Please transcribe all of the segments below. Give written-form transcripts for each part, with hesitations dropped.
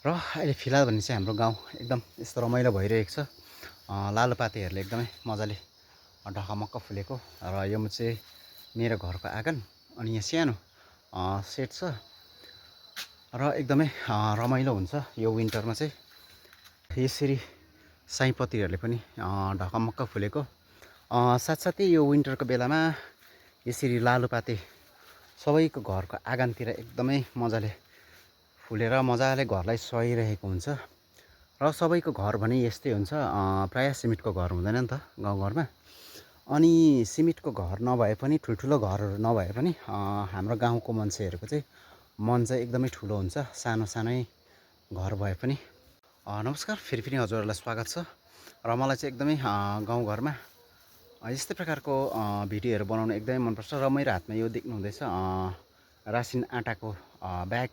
र अहिले फिलहाल भने चाहिँ हाम्रो गाउँ एकदम यस्तो रमाइलो भइरहेको छ। लालुपातेहरूले एकदमै मजाले ढकमक्क फुलेको र यो चाहिँ मेरो घरको आँगन अनि यहाँ सानो सेट छ र एकदमै रमाइलो हुन्छ यो विन्टरमा चाहिँ। यसरी सयपत्रीहरूले पनि ढकमक्क फुलेको साथसाथै यो विन्टरको बेलामा यसरी लालुपाते सबैको घरको आँगनतिर एकदमै मजाले फुलेर मजाले घरलाई सुहाइरहेको हुन्छ। र सबैको घर भने यस्तै हुन्छ, प्रायः सिमेन्टको घर हुँदैन नि त गाउँघरमा। अनि सिमेन्टको घर नभए पनि ठुल्ठुलो घरहरू नभए पनि हाम्रो गाउँको मान्छेहरूको चाहिँ मन चाहिँ एकदमै ठुलो हुन्छ, सानो सानै घर भए पनि। नमस्कार, फेरि पनि हजुरहरूलाई स्वागत छ। र मलाई चाहिँ एकदमै गाउँघरमा यस्तै प्रकारको भिडियोहरू बनाउनु एकदमै मनपर्छ। र मेरो हातमा यो देख्नुहुँदैछ रासिन आँटाको ब्याग,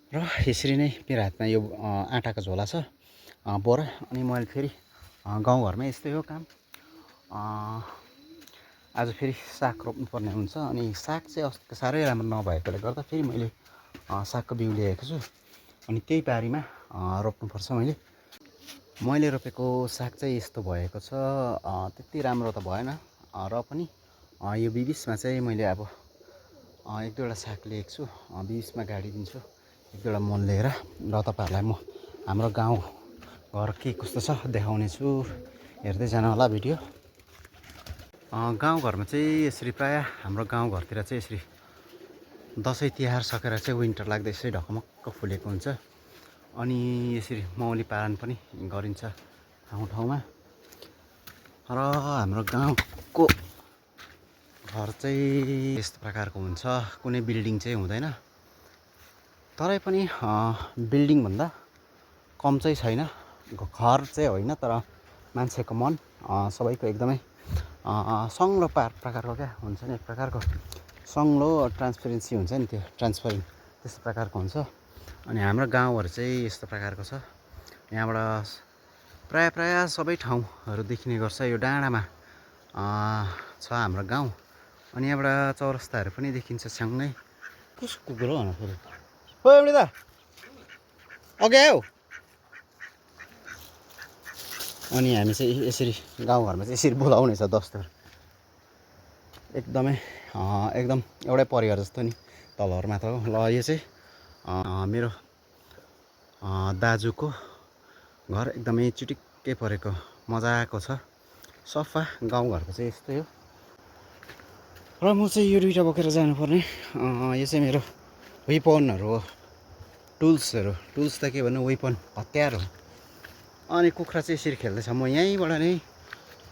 र यसरी नै मेरो हातमा यो आँटाको झोला छ, बोरा। अनि मैले फेरि गाउँघरमा यस्तै हो काम। आज फेरि साग रोप्नुपर्ने हुन्छ अनि साग चाहिँ अस्तिको साह्रै राम्रो नभएकोले गर्दा फेरि मैले सागको बिउ ल्याएको छु अनि त्यही बारीमा रोप्नुपर्छ। मैले रोपेको साग चाहिँ यस्तो भएको छ, त्यति राम्रो त भएन र पनि यो बिबिचमा चाहिँ मैले अब एक दुईवटा साग लिएको छु, बिबिचमा गाडी दिन्छु एक दुईवटा मल लिएर, र तपाईँहरूलाई म हाम्रो गाउँ घर के कस्तो छ देखाउने छु, हेर्दै जानु होला भिडियो। गाउँघरमा चाहिँ यसरी प्रायः हाम्रो गाउँघरतिर चाहिँ यसरी दसैँ तिहार सकेर चाहिँ विन्टर लाग्दा यसरी ढकमक्क फुलेको हुन्छ। अनि यसरी मौली पालन पनि गरिन्छ ठाउँ ठाउँमा। र हाम्रो गाउँको घर चाहिँ यस्तो प्रकारको हुन्छ, कुनै बिल्डिङ चाहिँ हुँदैन, तरै पनि बिल्डिङभन्दा कम चाहिँ छैन, घर चाहिँ होइन तर मान्छेको मन सबैको एकदमै सङ्लो प्रकारको क्या हुन्छ नि, एक प्रकारको सङ्लो ट्रान्सपेरेन्सी हुन्छ नि, त्यो ट्रान्सपरेन्ट त्यस्तो प्रकारको हुन्छ। अनि हाम्रो गाउँहरू चाहिँ यस्तो प्रकारको छ। यहाँबाट प्रायः सबै ठाउँहरू देखिने गर्छ, यो डाँडामा छ हाम्रो गाउँ। अनि यहाँबाट चौरस्ताहरू पनि देखिन्छ छ्याङ्गै। कसको कुकुर हो फेरि? ओ एउटी दा अघि आऊ। अनि हामी चाहिँ यसरी गाउँघरमा चाहिँ यसरी बोलाउने छ दस्तुर, एकदमै एकदम एउटै परिवार जस्तो नि, तलहरू मात्र हो। ल यो चाहिँ मेरो दाजुको घर एकदमै चिटिक्कै परेको मजाको छ, सफा। गाउँघरको चाहिँ यस्तै हो। र म चाहिँ यो दुइटा बोकेर जानुपर्ने, यो चाहिँ मेरो वेपनहरू हो, टुल्स त के भन्नु, वेपन हतियार हो। अनि कुखुरा चाहिँ यसरी खेल्दैछ, म यहीँबाट नै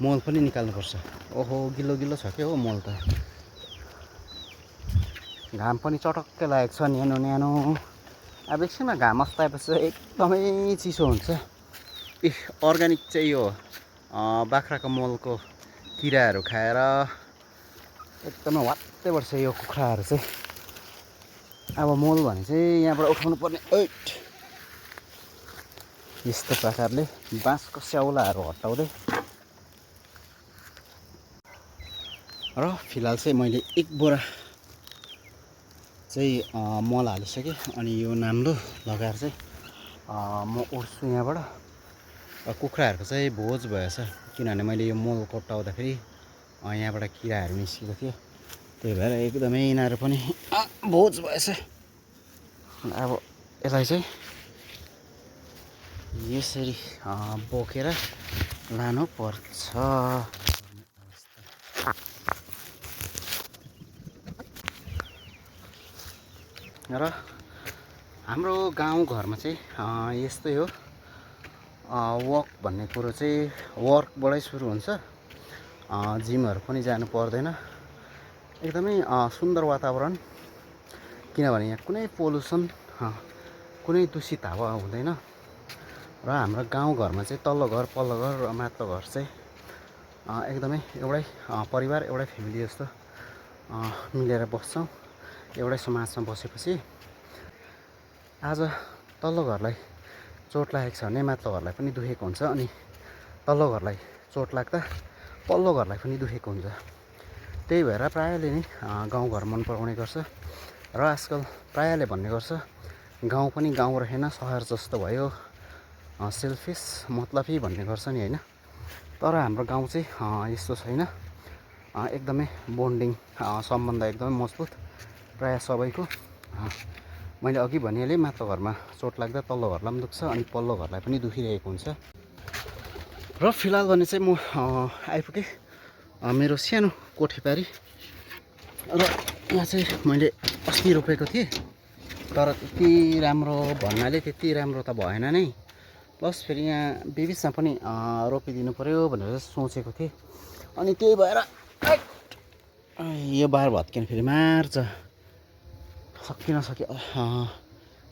मल पनि निकाल्नुपर्छ। ओहो गिलो छ क्या हो मल त, घाम पनि चटक्कै लागेको छ, न्यानो। अब एकछिनमा घाम अस्ताएपछि एकदमै चिसो हुन्छ। अर्ग्यानिक चाहिँ यो बाख्राको मलको किराहरू खाएर एकदमै वात्तै बढ्छ यो कुखुराहरू चाहिँ। अब मल भने चाहिँ यहाँबाट उठाउनु पर्ने, यस्तो प्रकारले बाँसको स्याउलाहरू हटाउँदै। र फिलहाल चाहिँ मैले एक बोरा चाहिँ मल हालिसकेँ। अनि यो नाम्लो लगाएर चाहिँ म उठ्छु यहाँबाट। कुखुराहरूको चाहिँ भोज भएछ, किनभने मैले यो मल कोट्याउँदाखेरि यहाँबाट किराहरू निस्केको थियो, त्यही भएर एकदमै यिनीहरू पनि भोज भएछ। अब यसलाई चाहिँ यसरी बोकेर लानुपर्छ। र हाम्रो गाउँघरमा चाहिँ यस्तै हो, वक भन्ने कुरो चाहिँ वर्कबाटै सुरु हुन्छ, जिमहरू पनि जानु पर्दैन। एकदमै सुन्दर वातावरण, किनभने यहाँ कुनै पोल्युसन कुनै दूषित हावा हुँदैन। र हाम्रो गाउँघरमा चाहिँ तल्लो घर पल्लो घर र माथिल्लो घर चाहिँ एकदमै एउटै परिवार एउटै फ्यामिली जस्तो मिलेर बस्छौँ। एउटै समाजमा बसेपछि आज तल्लो घरलाई चोट लागेको छ भने माथिल्लो घरलाई पनि दुखेको हुन्छ, अनि तल्लो घरलाई चोट लाग्दा पल्लो घरलाई पनि दुखेको हुन्छ। त्यही भएर प्रायःले नै गाउँघर मन पराउने गर्छ। र आजकल प्रायःले भन्ने गर्छ गाउँ पनि गाउँ रहेन, सहर जस्तो भयो। सेल्फिस मतलबी भन्ने गर्छ नि होइन। तर हाम्रो गाउँ चाहिँ यस्तो छैन। एकदमै बोन्डिङ सम्बन्ध एकदमै मजबुत प्रायः सबैको। मैले अघि भनिहालेँ, माथिल्लो घरमा चोट लाग्दा तल्लो घरलाई पनि दुख्छ अनि पल्लो घरलाई पनि दुखिरहेको हुन्छ। र फिलहाल भने चाहिँ म आइपुगेँ मेरो सानो कोठेबारी। र यहाँ चाहिँ मैले अस्ति रोपेको थिएँ, तर त्यति राम्रो भन्नाले त्यति राम्रो त भएन नै। प्लस फेरि यहाँ बिबिचमा पनि रोपिदिनु पऱ्यो भनेर सोचेको थिएँ। अनि त्यही भएर यो बार भत्किन फेरि मार्छ। सकिनसक्यो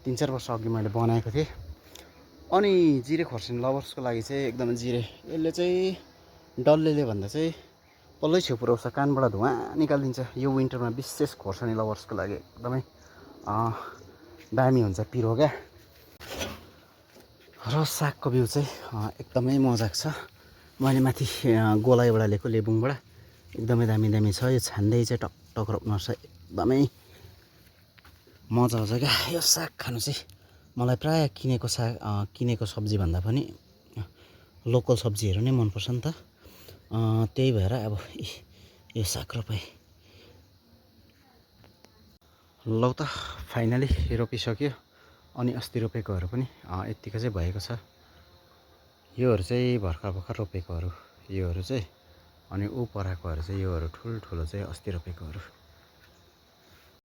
3-4 वर्ष अघि मैले बनाएको थिएँ। अनि जिरे खोर्सानी लभर्सको लागि चाहिँ एकदमै जिरे, यसले चाहिँ डल्लेले भन्दा चाहिँ पल्लै छेउ पुऱ्याउँछ, कानबाट धुवा निकालिदिन्छ। यो विन्टरमा विशेष खोर्सानी लभर्सको लागि एकदमै दामी हुन्छ पिरो क्या। र सागको बिउ चाहिँ एकदमै मजाको छ। मैले माथि गोलाइबाट ल्याएको लेबुङबाट, एकदमै दामी दामी छ। यो छान्दै चाहिँ टकटक रोप्नुपर्छ, एकदमै मजा आउँछ क्या यो साग खानु चाहिँ। मलाई प्रायः किनेको सब्जी भन्दा पनि लोकल सब्जीहरू नै मनपर्छ नि त। त्यही भएर अब यो साग रोपाएँ। लौ त फाइनली रोपिसक्यो। अनि अस्ति रोपेकोहरू पनि यत्तिको चाहिँ भएको छ। योहरू चाहिँ भर्खर रोपेकोहरू योहरू चाहिँ। अनि ऊ पराएकोहरू चाहिँ योहरू ठुल्ठुलो चाहिँ अस्ति रोपेकोहरू।